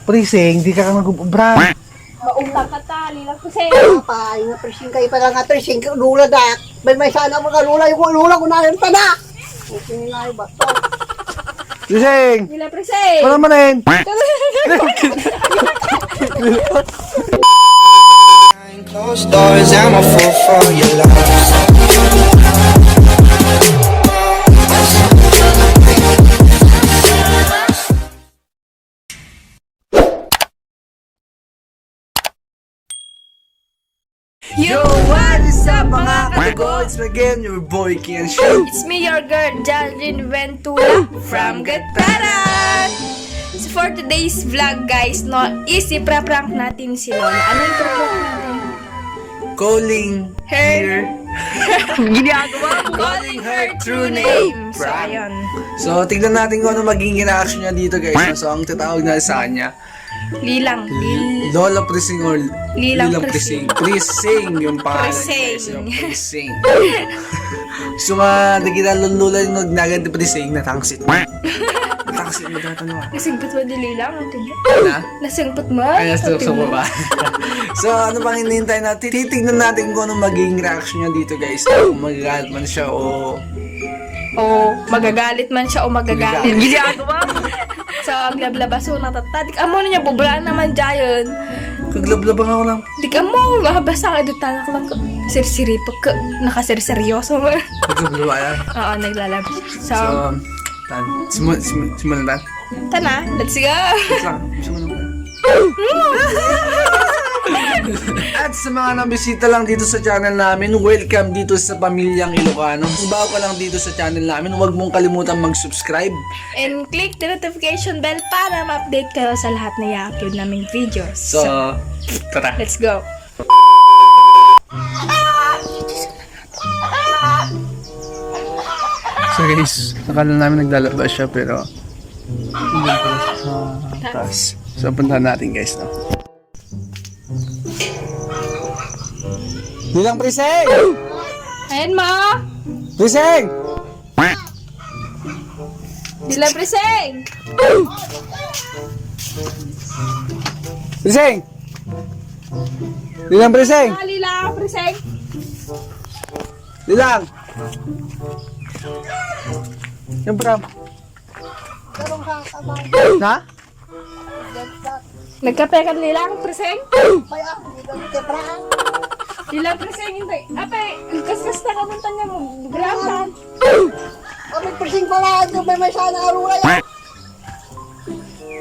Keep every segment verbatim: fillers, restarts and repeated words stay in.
Prising, dika nag-ubra. Mautang ka ta, Lilang Prising. Apay, nga Prising kayo pala nga Prising, lula dak. May may sana mo ka lula, yung lula ko na yung tada. Prising! Lilang Prising! Ano man eh? Behind closed doors, I'm a fool for your love. Yo, what is up, mga katugods? Again, your boy, Kian Show. It's me, your girl, Jalin Ventula from Gatparan. So for today's vlog, guys, no, is ipra-prank natin si Lola. Ano yung prank natin? Calling her. Ginagawa mo. Calling her true name. So, ayun. So, tignan natin kung ano magiging reaction niya dito, guys. So, ang tatawag na sa kanya, Lilang. Lil- Lola Prising or Lilang Prising. Prising. Prising yung pangalan, guys. Prising. Yung Prising. So nga, nakita lulula yung nagnagad ni Prising, natangsit. Natangsit mo dito, no? Nasingpit mo, dili lang, ang tingin. Na? Nasingpit mo? Ay, nasingpit mo ba? So, ano pang hinihintay natin? Titignan natin kung ano magiging reaction niya dito, guys. Kung magagalit man siya o O magagalit man siya o magagalit. Ginagawa mo. So, aglablaba, so, natatta. Di ka mo niya, bubra naman, Jayon. Kaglablaba nga ako lang. Di ka mo, mabasa ka, dutanak lang ka. Sirsiripag ka, nakaserseryoso mo. Naglablaba yan. Oo, naglalaba. So, So, tan, simu-, simu-, simulan tan. Tana, let's go! Wait lang, simulan ko. At sa mga nabisita lang dito sa channel namin, welcome dito sa Pamilyang Ilocano. Kung bago ka lang dito sa channel namin, huwag mong kalimutan mag-subscribe. And click the notification bell para ma-update kayo sa lahat na i-upload naming videos. So, tara. Let's go. So guys, akala namin naglalaba siya, pero nandun pala sa taas. So, puntahan natin, guys, no? Lilang Prising! Ayan mo! Prising! Lilang Prising! Prising! Lilang Prising! Ah, Lilang Prising! Lilang! Yung pram. Na? Nagkape ka, Lilang Prising? Lilang Prising, hindi. Apay, kaskas na ka ng tanya mo. Grabe. Apay, Prising pala, ito may may sana arura yan.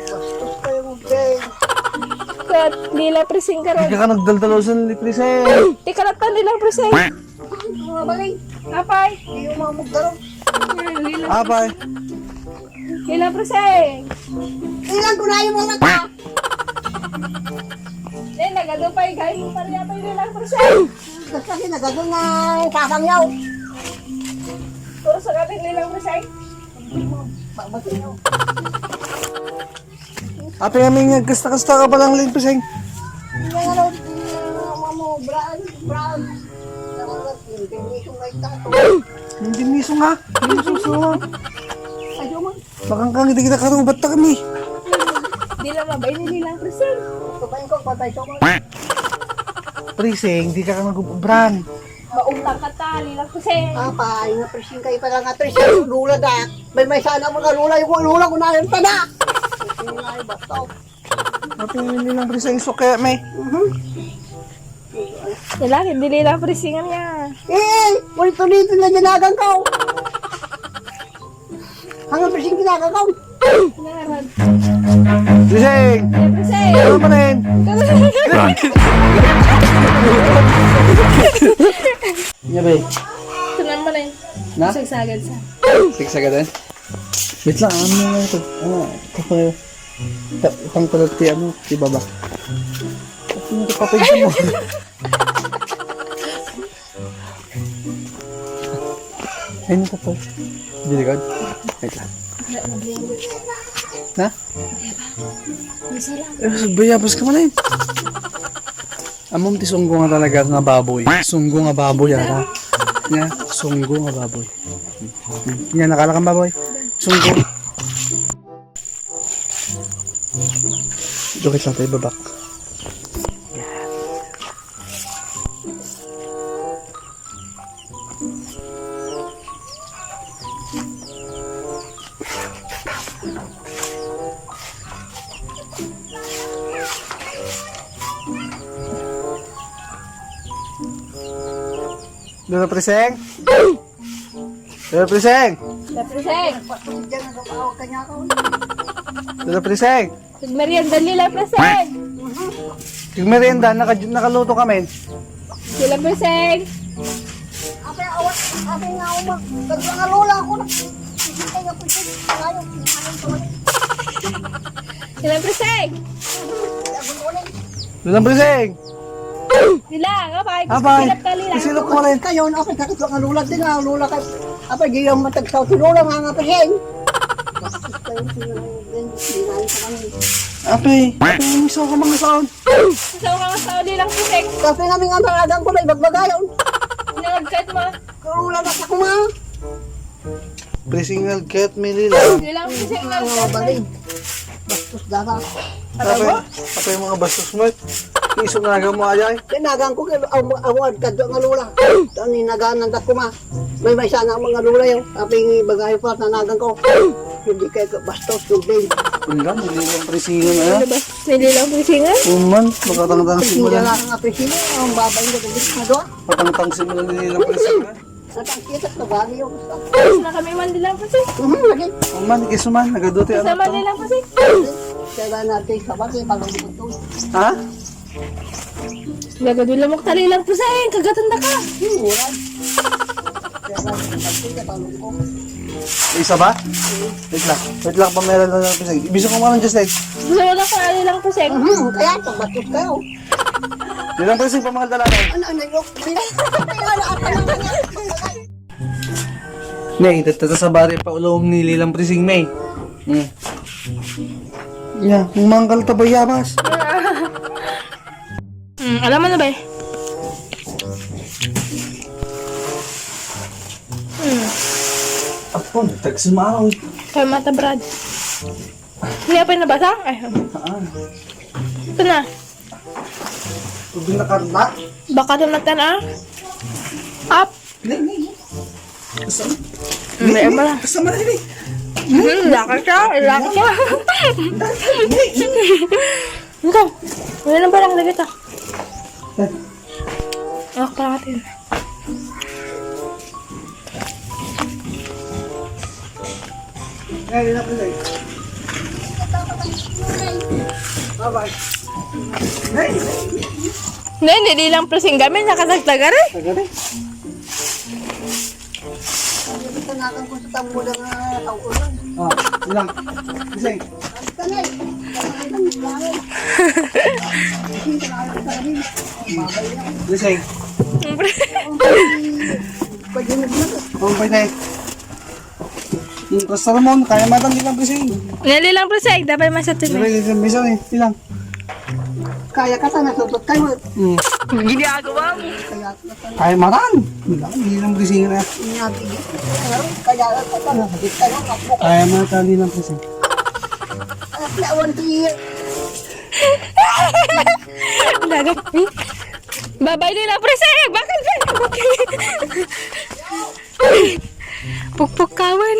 Bastos kayo, Ben. Kat, Lilang Prising ka ron. Di ka nagdaldalosan ni Prising. Di ka nagtan, Lilang Prising. Mga baling. Apay. Di yung mga mugdaro. Lilang. Apay. Lilang Prising. Ilang ko na yung mga mata. Eh, nagado pa yung gay mo pa rin yata yung Lilang Prising. Kasi nagado nga yung pasang yaw. Puro sa kapit Lilang Prising. Pagbatin yaw. Apay, amin nga, kasta-kasta ka palang Lilang Prising. Yung ano, yung ano, braan, braan. Yung permiso nga ito. Yung permiso nga. Yung susunod. Ayaw mo. Bakang kang hindi kita karubat ta kami. Di lang mabay ni Lilang Prising. Sabay ko, patay ko. Prising, di ka ka nag-ubran. Mautang ka ta, Lilang Prising. Apay, nga Prising kayo pala nga Prising. Lula da. May may sana mga lula, yung lula ko na yung tada. Prising nga yung bato. Apay, hindi lang Prising, so kaya may. Mhm. Wala, hindi Lilang Prising niya. Eh, ulit-ulit na dinagan ko. Ang Prising dinagan ko. Prising! Prising! Ano pa rin? Ano ba eh? Ito naman eh. Na? Sagsagad sa. Sagsagad eh? Wait lang, ano na ito? Ano? Ito pa yun. Ta-, itang pala ti ano, ti baba. Ano ito, papel mo? Ayun, ito pa. Dilikod. Wait lang. Na? Eh, bayabas ka man eh. Amom ti sunggo nga talaga nga baboy. Sunggo nga baboy, ara. Nga, sunggo nga baboy. Nga, nakalakang baboy. Sunggo. Joke lang tayo, babak. Dula Preseng? Dula Preseng? Dula Preseng? Dula Preseng? Nagmerienda ni Dula Preseng. Nagmerienda, naka-, nakaluto kami. Dula Preseng. Ate, awa, ate nga, uma. Nagpangalola ako na. Ay, ako, ay, ay, ay, ay, ay. Dula Preseng. Dula Preseng. Dula, apay. Apay, silap ka, Dula. Silap ko rin. Kayo, apay, sakit ang alula din, ah, alula ka. Apay, di yung matagsaw si Lola, nga nga, Preseng. Apay, apay, ang isaw ka mga saon. Isaw ka mga saon, Dula Preseng. Kasi namin ang talagang ko na ibagbagayon. Nagkat mo. Karula na sa kuma. Preseng, nagkat, Melila. Dula Preseng, nagkat. Bastos dara. Apay, apay mga bastos mo. Iso na mo, ayay. Tinagan ko kay aw-, awad kadto nga Lola. Tan inaganan ta kuma. May may sana mga Lola yo. Apay bagayo pa tanagan ko. Hindi kay bastos, tubig. Ulan, hindi lang Preseng, ah. Ano ba? Hindi lang Preseng, ah? Uman, makatangtang si Preseng Mulan. Dala nga Preseng, ang babay ko, hindi na doon. Patangtang si Mulan, hindi lang Preseng, ah. Sa tangkita, sa barrio. Tapos na kami man, Dula Preseng. Mhm, lagi. Ang man, ikis man, nagaduti, Sa ano man, to? Dula Preseng. Kaya natin sa bagay, pag-ubod to. Ha? Nagaduti lang mo, Dula Preseng. Kagatan da ka. Hmm, wala. Kaya natin sa bagay, pag-ubod. Isa ba? Wait lang. Wait lang, pamela na lang, Preseng. Ibisok ko man ang Diyos, eh. Gusto mo lang sa Dula Preseng. Mhm, kaya, pagbatos kayo. Dula Preseng, pamangal talaga. Ano, ano, yung, ano, ano, ano, ano, ano, Nay, tattata sa bari pa ulom ni Dula Preseng, May. Hmm. Ya, mangkal ta bayabas. Hmm, alam mo na ba eh? Hmm. Apo, tagsimaw. Kaya mata, Brad. Hindi pa yung nabasa? Ay, Ah. Ito na. Tubig na karla? Baka ito na tan, ah. Up. Hindi, hindi, hindi. Kasama. Hindi, hindi, kasama na, hindi. Hmm, laki siya, laki siya. Hindi, hindi. Ito. Wala nang barang lagi ito. Eh. Ah, kalahati na. Nay, hindi, Dula Preseng kami, nakatagtaga rin. Tagari. Ang ganda na kang gusto tamo lang, ah, tao ko lang. Ah, ilang? Gising. Ang tanay. Ang tanay. Gising. Pwede na ba? Oh, pwede. Yung kasal mo, kaya matang Dula Preseng. Dula Preseng, dapat masatun. Dula Preseng, eh, ilang? Kaya ka sana, tutot kayo. Hmm. Ginagawa mo. Kaya Ay, matan! Dula Preseng na. Kaya ka sana, sakit kayo, makbo. Ay, matan, Dula Preseng. Anak na, one year. Dagat, eh. Babay, Dula Preseng! Bakit? Pukpukawan.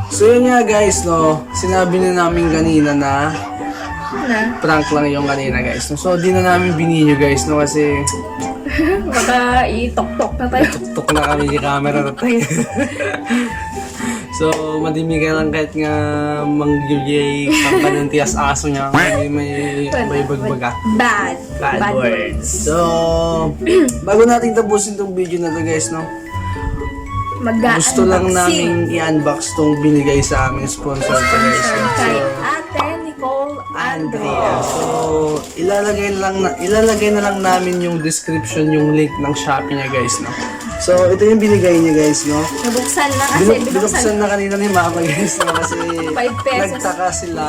So yun nga guys, no, sinabi na namin kanina na Na? prank lang yung kanina guys, no? So di na namin binidyo guys, no, kasi Baka ituktok na tayo. tuktok na kami ni camera na tayo. So madimigay lang kahit nga mangyuyay kampanan ti as-aso niya, hindi may Wala. may bagbaga. Bad. Bad Bad words. words. So, bago natin tapusin tong video na to, guys, no? Mag-unboxing. Gusto lang namin i-unbox tong binigay sa aming sponsor to, guys, no? Sponsor kay So, Ate Nicole Andrea. Andrea. So, ilalagay lang na, ilalagay na lang namin yung description, yung link ng Shopee niya, guys, no? So, ito yung binigay niya, guys, no? Nabuksan na kasi, Binu-, binuksan binuksan na kanina ni Mama, guys, no? Kasi Five pesos. nagtaka sila.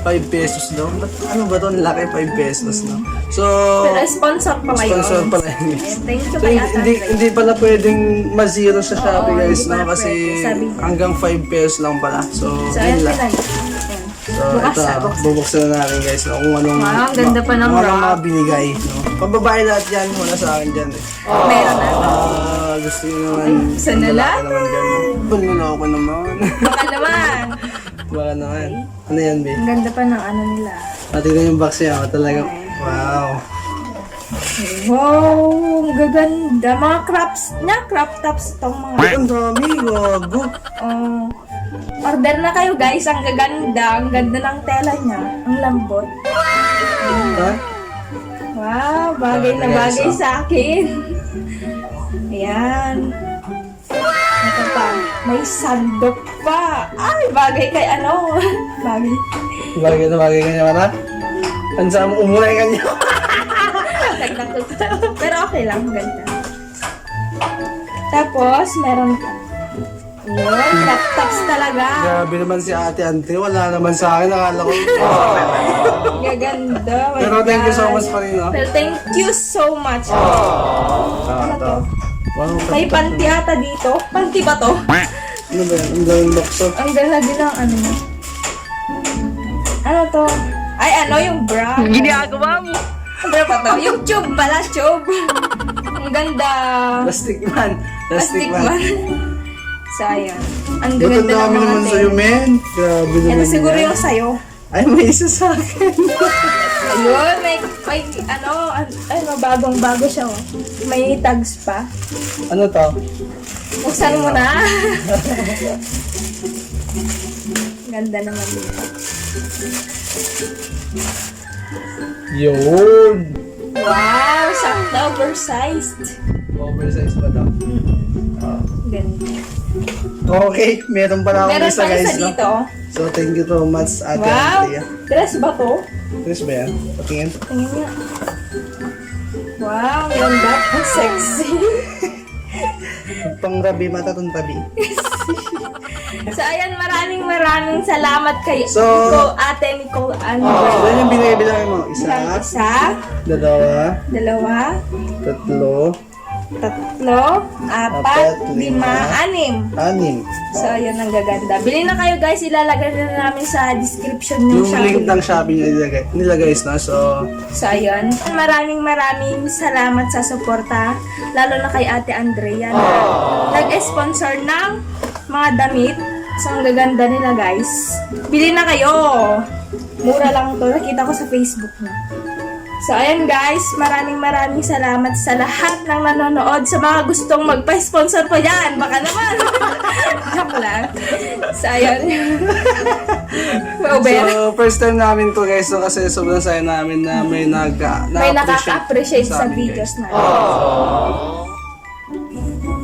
Five pesos daw. Ba't, ano ba to? Ang laki, five pesos, no? So, Pero sponsor pala yun. sponsor pala yun. Ayan, thank you So, kay hindi, Ate hindi, Andrea. hindi pala pwedeng ma-zero sa Oo, Shopee, guys, hindi no? pala Kasi pwede. Sabi niya. hanggang five pesos lang pala. So, So, yun ayan lang. sila. Ayan. So, Bukas, ito, ah, ah, bukas. Bubuksan na namin, guys, no, kung anong, wow, ang ganda pa ng mga, wrap, mga binigay, no? Pambabae lahat yan, wala sa akin dyan, eh. Meron na. Ah, gusto nyo naman. Ay, sana ang lalaki lang, naman dyan, no? Panloloko naman. Baka naman. Baka naman. Okay. Ano yan, babe? Ang ganda pa ng ano nila. Ah, tingnan yung box niya, oh, talagang, ay, wow. Wow, ang gaganda. Mga crops niya, crop tops itong mga. Ay, ang dami, gago. Oh. Order na kayo, guys. Ang gaganda. Ang ganda ng tela niya. Ang lambot. Ha? Wow, bagay na bagay sa akin. Ayan. Ito pa. May sandok pa. Ay, bagay kay ano. Bagay. Bagay na bagay kanya, mata. Ang sa mo, umuray kanya. Pero okay lang, maganda. Tapos, meron pa. Yun, laptops talaga. Grabe naman si Ate Andre. Wala naman sa akin. Akala ko. Gaganda. Pero thank you so much pa rin, no? Pero thank you so much. Ah, ano to? Wow, may panty ata dito. Panty ba to? Ano ba yan? Ang daming box, oh. Ang ganda din ang ano mo. Ano to? Ay, ano yung bra? Ginagawa mo. Ano ba to? Yung tube pala, tube. Ang ganda. Plastic man. Plastic man. Sayang. Ang ganda naman sa'yo, men. Grabe naman. Ito siguro yung sa'yo. Ay, may isa sa akin. Ayun, may, may, ano, an-, ay, mabagong bago siya, oh. May tags pa. Ano to? Buksan mo na. Ganda naman dito. Yun. Wow, sakto, oversized. Oversized pa daw. Mm-mm. Ah. Ganda. Okay, meron pala akong isa, guys, no? Meron pa isa dito. So, thank you so much, Ate Andrea. Wow! Dress ba to? Dress ba yan? Patingin. Tingin nga. Wow, ganda. Ang sexy. Pang rabi, mata tong rabi. So, ayan, maraming, maraming salamat kay Ate Nicole Andrea. So, yan yung binibili mo. Isa. Isa. Dalawa. Dalawa. Tatlo. Tatlo, apat, lima, anim. Anim. So, ayun, ang gaganda. Bili na kayo, guys. Ilalagay na namin sa description yung Shopee link ng Shopee nila, guys, no? So, so, ayun. Maraming, maraming salamat sa suporta. Lalo na kay Ate Andrea na nag-sponsor ng mga damit. So, ang gaganda nila, guys. Bili na kayo. Mura lang to. Nakita ko sa Facebook na. So, ayan guys, maraming maraming salamat sa lahat ng nanonood. Sa mga gustong magpa-sponsor pa dyan, baka naman. Joke lang. So, ayan. Over. So, first time namin to guys, no, kasi sobrang saya namin na may nag-, may nakaka-appreciate sa videos namin.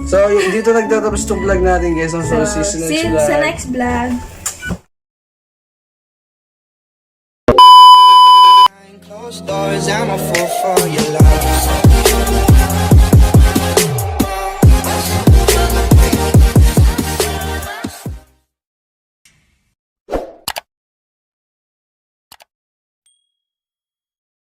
So, y-, dito nagtatapos itong vlog natin guys, no? So, see you sa next vlog. Closed doors, I'm a fool for your love.